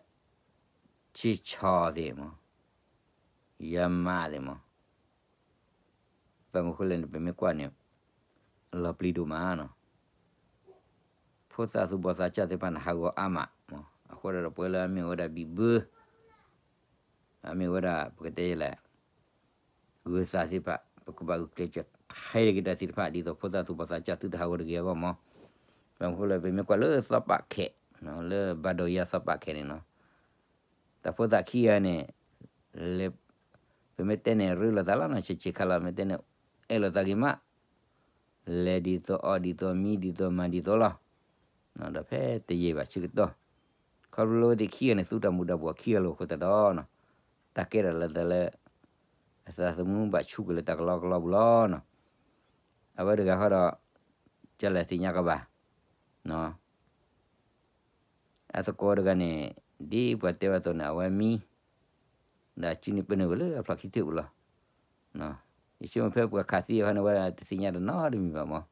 ဆီသ့ၣ်မ့ၢ်, ယမးသ့ၣ်မ့ၢ်, ဘၣ်မနုၤဃိလဲၣ်န့ၣ် ပမ့ၢ်ကွၢ်န့ၣ် လီၤပျံၤဒိၣ်မးနီၤ. ဖိသၣ်သူၣ်ဘီၣ်သးစၢ်သ့ၣ်တဖၣ်န့ၣ် ဟးဂီၤအါမးမ့ၢ်, အဃိဒီးပဝဲလၢအမ့ၢ်ဝဲဒၣ်ဘံၣ်ဘု အမ့ၢ်ဝဲဒၣ် ပကတဲလဲၣ် ဂုၤသးသ့ၣ်တဖၣ် ပကဘၣ်ဂုာ်ကျဲးစၢးထဲတဂ့ၤတၢ်သ့ၣ်တဖၣ် ဒ်သိးဖိသၣ်သူၣ်ဘီၣ်သးစၢ်သုတဟးဂီၤတဂ့ၤအဂီၢ်မ့ၢ်. ဘၣ်မနုၤဃိလဲၣ် ပမ့ၢ်ကွၢ်လၢသီပာ်ခဲ, လၢဘၣ်ဒိယါသီပာ်ခဲန့ၣ်နီၤ, တၢ်ဖိသၣ်ခံဂၤန့ၣ် လဲၤ, ပမ့ၢ်တဲန့ၣ် ရ့လိာ်သးလီၤနီၤ, ဆံးဆံးခါလီၤ, မ့ၢ်တဲန့ၣ် အဲၣ်လိာ်သးဂ့ၤမး, လဲၤဒ်သိးအီၣ်ဒ်သိးမံဒ်သိးမၤဒ်သိးလီၤ. ဒီးဖဲတယံာ်ဘၣ်ဆၢကတီၢ် ခီဖျိလၢအဝဲသ့ၣ်ခံဂၤန့ၣ် သူတၢ်မူၤတၢ်ဘှီးခံဂၤလီၤအဃိသတးဒီးနီၤ, တၢ်ကဲထီၣ်လၢသးလၢ အသးသမူဘၣ်ဆူၣ်ကွံာ်လၢတၢ်ကလီကလီပူၤလီၤနီၤ. အဝဲတဂၤဃီဒီး ကလဲၤသ့ၣ်ညါကဘၣ် အသကိးတဂၤန့ၣ် ဒ်ပှၤတဲဝဲအသိးန့ၣ် အဝဲမံ ဒီးစုန့ၢ်ပၢၢ်န့ၢ်ဝဲလၢအဖျိၣ်ခံထံၣ်ပူၤလီၤ. ယဆိကမိၣ်ဖဲပှၤခးသံအခါန့ၣ် ဝဲဒၣ်တသ့ၣ်ညါတၢ်နီတမံၤဘၣ်မ့ၢ်.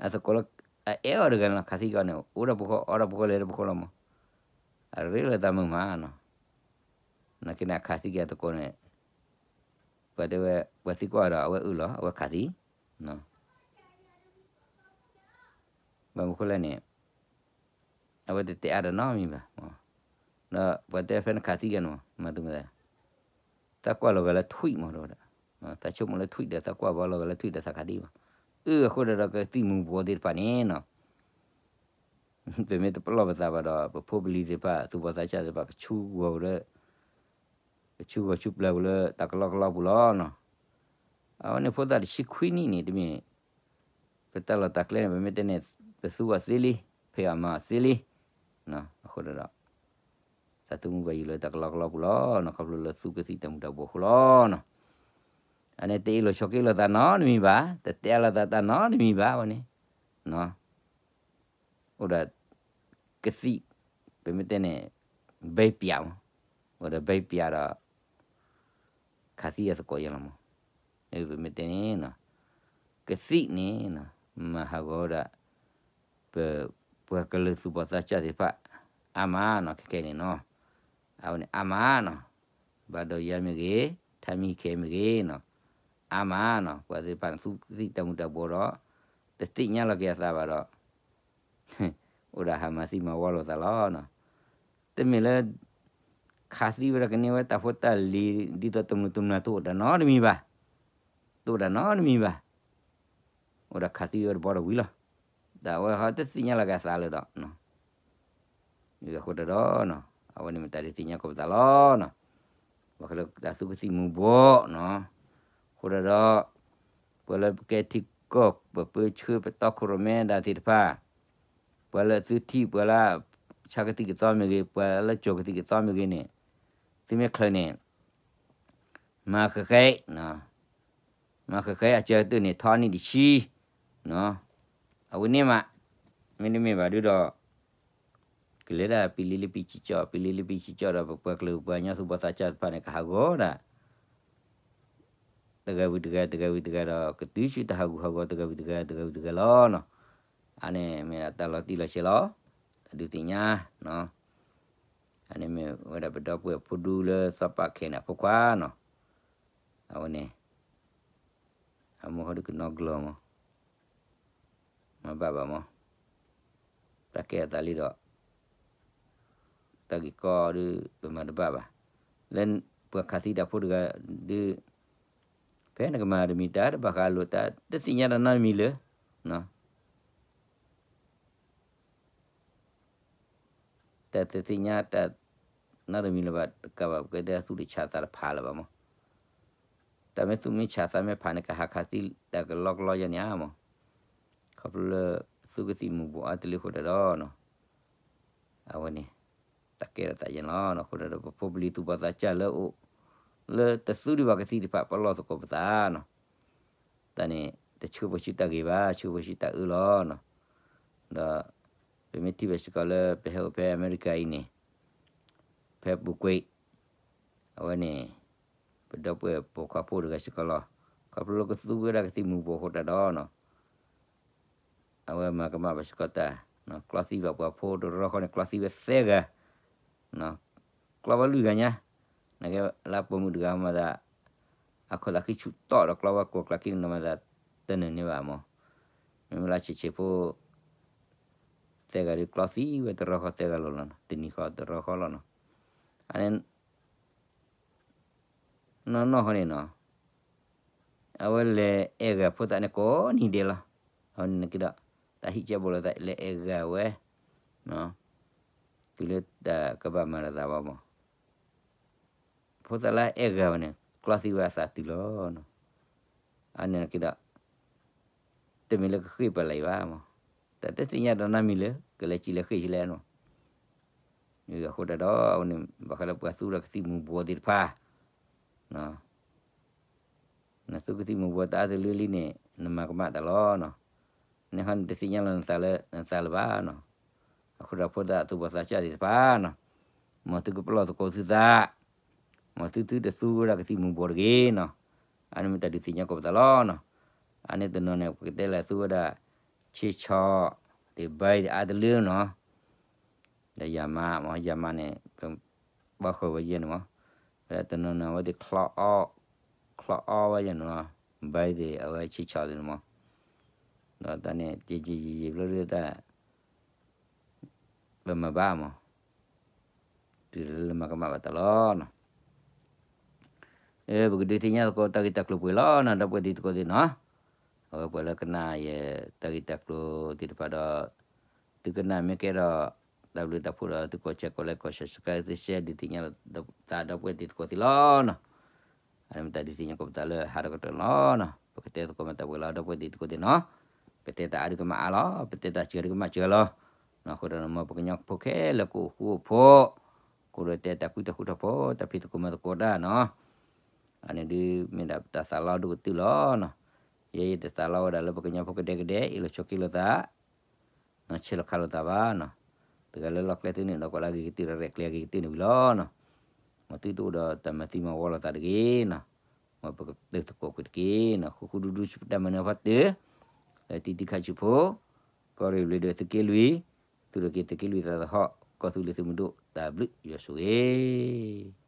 အသကိးလၢ အအဲၣ်အီၤတဂၤန့ၣ်လီၤ, ခးသံကီးန့ၣ် အိၣ်ဒီးပခိၣ် အီဒီးပခိၣ်လဲၤဒီးပခိၣ်လီၤမ့ၢ်. အရ့လိာ်သးမုာ်မးနီၤ. နာ်က့န့ၣ် အခးသံက့ၤအသကိးန့ၣ် ပှၤတဲဝဲ ပှၤသံကွၢ်ဒီး အဝဲအုၣ်လီၤ အဝဲခးသံ ဘၣ်မနုၤဃိလဲၣ်န့ၣ် အဝဲတတဲအါတၢ်နီတမံၤဘၣ်. ဒီးပှၤတဲဖဲနခးသံက့ၤန့ၣ် မၤတမုာ်သး သးကွၢ်လီၤဂာ်လၢထွံၣ်မ့ၢ်ဒီး သးဆိကမိၣ်လၢထွံၣ်ဒီး သးကွၢ်ဘၣ်လီၤဂာ်လၢထွံၣ်ဒီးသးခးသံမ့ၢ်. အုၣ်အဃိဒီး ကသံၣ်မူၤဘှီးသ့ၣ်တဖၣ်န့ၣ်နီၤ ပမ့ၢ်တပလီၢ်ပသးဘၣ်ဒီး ပဖိပလံၤသ့ၣ်တဖၣ် သူၣ်ဘီၣ်သးစၢ်သ့ၣ်တဖၣ် ကဆူဂီၤလၢ ကဆူဂီၤဆူပျၢၤပူၤလၢတၢ်ကလီကလီပူၤလီၤနီၤ. အဝဲန့ၣ်ဖိသၣ်တဆံခွံနံၣ်န့ၣ် တမ့ၢ် ပတၢ်လီၢ်တၢ်ကျဲန့ၣ် ပမ့ၢ်တဲန့ၣ် ပသူအီၤသ့လံ ဖံးအီၤမၤအီၤသ့လံ. အဃိဒီး သးသမူဘၣ်ယိၣ်လၢတၢ်ကလီကလီပူၤလီၤနီၤ ခီဖျိလၢသူကသံၣ်တၢ်မူၤတၢ်ဘှီးအဃိလီၤနီၤ. အန့ၣ်တအ့ၣ်လိာ်ဆိးက့လိာ်သးနီတမံၤဘၣ် တတဲအါလိာ်သးတၢ်နီတမံၤဘၣ်ဝဲန့ၣ် အိၣ်ဒီး ကသံၣ် ပမ့ၢ်တဲန့ၣ် ဘဲပၠးမး အိၣ်ဒီးဘဲပၠးဒီး ခးသံအသကိးယဲလီၤမး. ပမ့ၢ်တဲန့ၣ် ကသံၣ်န့ၣ် မၤဟးဂီၤဝဲဒၣ် ပ ပှၤကလုာ်သူၣ်ဘီၣ်သးစၢ်သ့ၣ်တဖၣ် အါမးနီၤ ခဲကဲန့ၣ်နီၤ. အဝဲန့ၣ်အါမးနီၤ ဘၣ်ဒီးယၤမ့ၢ်ဂ့ၤ ထါမံၤခဲမ့ၢ်ဂ့ၤနီၤ, အါမးနီၤ, ပှၤသ့ၣ်တဖၣ်န့ၣ် သူကသံၣ်တၢ်မူၤတၢ်ဘှီးဒီး တသ့ၣ်ညါလီၤက့ၤအသးဘၣ်ဒီး အိၣ်ဒၣ်ဟးမၤသံမၤဝီလိာ်သးလီၤနီၤ. တမ့ၢ်လၢ ခးသံဝဲဒၣ်ကန့ၢ်ဝဲတၢ်ဖိတၢ်လံၤ ဒ်သိးတမျိးတမျာ်တအိၣ်တၢ်နီတမံၤဘၣ်, တအိၣ်တၢ်နီတမံၤဘၣ်, အိၣ်ဒၣ်ခးသံဝဲတဘျီဒီးဝံၤလီၤ. ဒီးအဝဲဟီတသ့ၣ်ညါလီၤက့ၤအသးလၢၤဒီး အဃိတၢ်ဒီး အဝဲန့ၣ်မ့ၢ်တၢ်ဒုးသ့ၣ်ညါကိးပသးလီၤနီၤ. ပှၤလၢတၢ်သူကသံၣ်မူၤဘှီးနီၤ, အဃိတၢ်ဒီး ပှၤလၢပကဲထံကီၢ် ပပၢဆှၢပတီၢ်ခိၣ်ရိၣ်မဲဒၣ်သ့ၣ်တဖၣ်, ပှၤလၢအသုထံၣ် ပှၤလၢဆါကသံၣ်ကသီမ့ၢ်ဂ့ၤ, ပှၤလၢကၠီၤကသံၣ်ကသီမ့ၢ်ဂ့ၤန့ၣ်, သုမ့ၢ်ချုးန့ၣ် မၤဃဲးဃဲး, မၤဃဲးဃဲးအစၢၤကတၢၢ်န့ၣ် ထီနံၣ်တဆံ, အဝဲန့ၣ်မး, မ့တမ့ၢ်ဘၣ်ဒုဒီး ကလဲၤဒၣ်ပံလံလံပံကၠီကၠီ, ပံလံလံပံကၠီကၠီဒီး ပပှၤကလုာ်ပှၤကညီသူၣ်ဘီၣ်သးစၢ်တဖၣ်န့ၣ် ကဟးဂီၤဒၣ် တဂၤဝံၤတဂၤ တဂၤဝံၤတဂၤဒီး ကတုၤဆူတၢ်ဟးဂူာ်ဟးဂီၤ တဂၤဝံၤတဂၤ တဂၤဝံၤတဂၤလီၤနီၤ. အန့ၣ်မ့ၢ်ဒၣ်တၢ်လီၤတံၢ်လီၤဆဲးလီၤ, တၢ်ဒုးသ့ၣ်ညါ, အန့ၣ်မ့ၢ်ဝဲဒၣ်ပဒီပုၢ်ဝဲၢ်ဖိဒူလၢသီပၣ်ခဲန့ၣ်အဖိခွါနီၤ, အဝဲန့ၣ် အမိၢ်ဟီဒုကနီၢ်ကျီၢ်မး မၤဘၣ်ဘၣ်မး, တၢ်ကဲအသးလံဒီး တၢ်ဂ့ၢ်ကီဒုး ပမၤတဘၣ်ဘၣ်, လၢပှၤခးသံတၢ်ဖိတဂၤဒုး ဖဲနကမၤတမံၤတၢ် တဘၣ်ဃးလိာ်တၢ် တသ့ၣ်ညါတၢ်နီတမံၤလၢၤ တၢ်တသ့ၣ်ညါတၢ်နီတမံၤလၢၤဘၣ် တကးဘၣ် ပကတဲသူၣ်တဆးသးတဖးလၢၤဘၣ်မး, တၢ်မ့ၢ်သူၣ်မ့ၢ်ဆးသးမ့ၢ်ဖးန့ၣ် ကဟးခးသံတၢ်ကလီကလီယဲန့ၣ်ဧါမး, ခီဖျိလၢ သူကသံၣ်မူၤဘှီးအါတလၢအဃိတၢ်ဒီး အဝဲန့ၣ် တၢ်ကဲထီၣ်သးယဲန့ၣ်လီၤ. အဃိဒီး ပဖိပလံၤသူၣ်ဘီၣ်သးစၢ်လၢအိၣ် လၢတသူဒံးဘၣ်ကသံၣ်တဖၣ် ပလီၢ်သကိးပသးနီၤ, တၢ်န့ၣ် တဆှၢပှၤဆူတၢ်ဂ့ၤဘၣ် ဆှၢပှၤဆူတၢ်အၢလီၤနီၤ. ဒီး ပမ့ၢ်ထံၣ်ဘၣ်စ့ၢ်ကီးလၢ ပဟဲအိၣ်ဖဲအမဲရကၤအံၤန့ၣ် ဖဲပူၤကွံာ် အဝဲန့ၣ် ပဒီပုၢ်ဝဲၢ်ပိာ်ခွါဖိတဂၤစ့ၢ်ကီးလီၤ. ခီဖျိလၢကသူဝဲဒၣ်ကသံၣ်မူၤဘှီးအဃိတၢ်ဒီးနီၤ အဝဲမၤကမၣ်ဘၣ်စ့ၢ်ကီးတၢ်, ကျီသံဘၣ်ပှၤဖိတရီဃီန့ၣ် ကျီသံဝဲသၢဂၤ, ကျီဝဲလွံၢ်ဂၤညါ, နကဲလၢပိာ်မုၣ်တဂၤမၤသး အခိၣ်သးဃံဆူၣ်တီၣ်ဒီးကျီဝဲကိးကျါခံန့ၣ် မၤသးတနၢၤန့ၢ်ဘၣ်မး, မ့မ့ၢ်လၢဆံးဆံးဖိ သၢဂၤဒုးကျီသံဝဲတရီဃီသၢဂၤလီၤလီၤ, တနံၤဃီတရီဃီလီၤနီၤ. အန့ၣ် နီၢ်နီၢ်ဃီန့ၣ်နီၤ အဝဲလဲၤအဲၣ်ဂၤဖိသၣ်န့ၣ်ကိးနံၤဒဲးလီၤ. အဝဲန့ၣ်က့ဒီး တၢ်ဟံၣ်ကဲဘိလီၤသး လဲၤအဲၣ်ဂၤဝဲ တုၤလၢတၢ်ကဘၣ်မၤလိာ်သးဘၣ်မး, ဖိသၣ်လၢအဲၣ်ဂၤဝဲန့ၣ် ကျီသံဝဲအသးတုၤလီၤနီၤ. အန့ၣ်က့ဒီး တမ့ၢ်လၢကဃ့ၢ်ပလံးဘၣ်မး, တၢ်တသ့ၣ်ညါတၢ်နီတမံၤလၢၤ ကလဲၤစံးလဲၤဃ့ၢ်ဆံလဲၣ်နီၤ. အဃိတၢ်ဒီး အဝဲန့ၣ် ဘၣ်ဃးလၢပှၤသူဒီးကသံၣ်မူၤဘှီးသ့ၣ်တဖၣ် နသူကသံၣ်မူၤဘှီးတအါတလၢလံန့ၣ် နမၤကမၣ်တၢ်လီၤနီၤ. န့ၣ်ဟီန့ၣ် တသ့ၣ်ညါလီၤနသးလၢ နသးလၢၤဘၣ်နီၤ. အဃိဒီးဖိသၣ်သူၣ်ဘီၣ်သးစၢ်သ့ၣ်တဖၣ်နီၤ, မ်သုကပလီၢ်သကိးသုသး, မ်သုသုတသူဝဲဒၣ်ကသံၣ်မူၤဘှီးတဂ့ၤနီၤ. အန့ၣ်မ့ၢ်တၢ်ဒုးသ့ၣ်ညါကိးပသးလီၤနီၤ. အန့ၣ်တနီၤန့ၣ် ပကတဲလၢသူဝဲဒၣ် ဆ့ဆီၣ် ဒီးဘါအံၤတအါတလၢနီၤ. ဒီးယၤမးမး ယၤမးန့ၣ် ဘၣ်ဃုာ်ဝဲယဲန့ၣ်မး, ဝဲဒၣ်တနီၤနီၤ အဝဲသ့ၣ် ချီအီဝဲယဲန့ၣ်လီၤ, ဘါအံၤသ့ၣ် အဝဲဆ့ဆီၣ်သ့ၣ်န့ၣ်မး, ဒီးတၢ်န့ၣ် ယံာ်ယံာ်ယံာ်ယံာ်ဖျိဒၣ်တၢ် ပမၤဘၣ်မး, တုၤလၢမၤကမၣ်ဘၣ်တၢ်လီၤနီၤ. ပကဒုးသ့ၣ်ညါသကိးတၢ်ဂ့ၢ်တၢ်ကျိၤပှဲၤလီၤနီၤ ဒီပုၢ်ဝဲၢ်တံၤသကိးသ့ၣ်နီၤ, အဝဲပှၤလၢကနၣ်ယတၢ်ဂ့ၢ်တၢ်ကျိၤသ့ၣ်တဖၣ်ဒီး သုကနၣ်မ့ၢ်ကဲဒီး တၢ်ဘျုးတၢ်ဖှိၣ်ဒီးသုကိးဆဲးကိးလဲကိး subscribe သု share ဒုးသ့ၣ်ညါလီၤ ဒီးပသးဒီပုၢ်ဝဲၢ်တံၤသကိးသ့ၣ်လီၤနီၤ. အန့ၣ်မ့ၢ်တၢ်ဒုးသ့ၣ်ညါကိးပသးလၢဟါဒီကတၢၢ်လီၤနီၤ. ပကတဲသကိးမၤတၢ်ပှဲၤလီၤ ဒီပုၢ်ဝဲၢ်တံၤသကိးသ့ၣ်နီၤ. ပတဲတၢ်အါဒုးကမၣ်အါလီၤ, ပတဲတၢ်စှၤဒုးကမၣ်စှၤလီၤ. အဃိဒီးမ်ပကညီဖိခဲလၢာ်ကအိၣ်ဃူအိၣ်ဖိး, ကအိၣ်ဒီးတဲတၢ်ကွံတၢ်ဃူတၢ်ဖိး တၢ်ဖံးသကိးမၤသကိးတၢ်နီၤ. အန့ၣ်ဒုးမ့ၢ်ဒၣ်ပတၢ်သးလီဒိၣ်ကတၢၢ်လီၤနီၤ. ယဲယတသးလီဝဲဒၣ်လၢပကညီဖိကဒဲကဒဲ အ့ၣ်လိာ်ဆိးက့လိာ်သး နီၢ်ဆဲးလိာ်ခးလိာ်သးဘၣ်နီၤ. တဂၤလၢလီၢ်ကျဲသ့ၣ်န့ၣ်ဒီး ကွၢ်လၢအဂ့ၤကတၢၢ်ဒီးရဲၣ်ကျဲၤအဂ့ၤကတၢၢ်န့ၣ်ဝံၤလီၤနီၤ. မ်သုတအိၣ်ဒီးတၢ်မၤသံမၤဝီလိာ်သးတဂ့ၤနီၤ. မ်ပကတၢၢ်သကိးကွံာ်တက့ၢ်နီၤ. ဃူဃူဒူဒူဆူပတၢ်မၤနၢၤဖီတၢၢ် လၢတံၤတံၤခါဆူၣ်ဖိ ကီၢ်ရ့ၣ်ဘျ့းဒီးသုးက့လွံၢ် သူၣ်ထီၣ်က့ၤသုးက့လွံၢ်သးသဟီၣ် ကီၢ်သူလ့ၤသုးမုၢ်ဒိၣ် တၢ်ဘျုးယွၤဆိၣ်ဂ့ၤ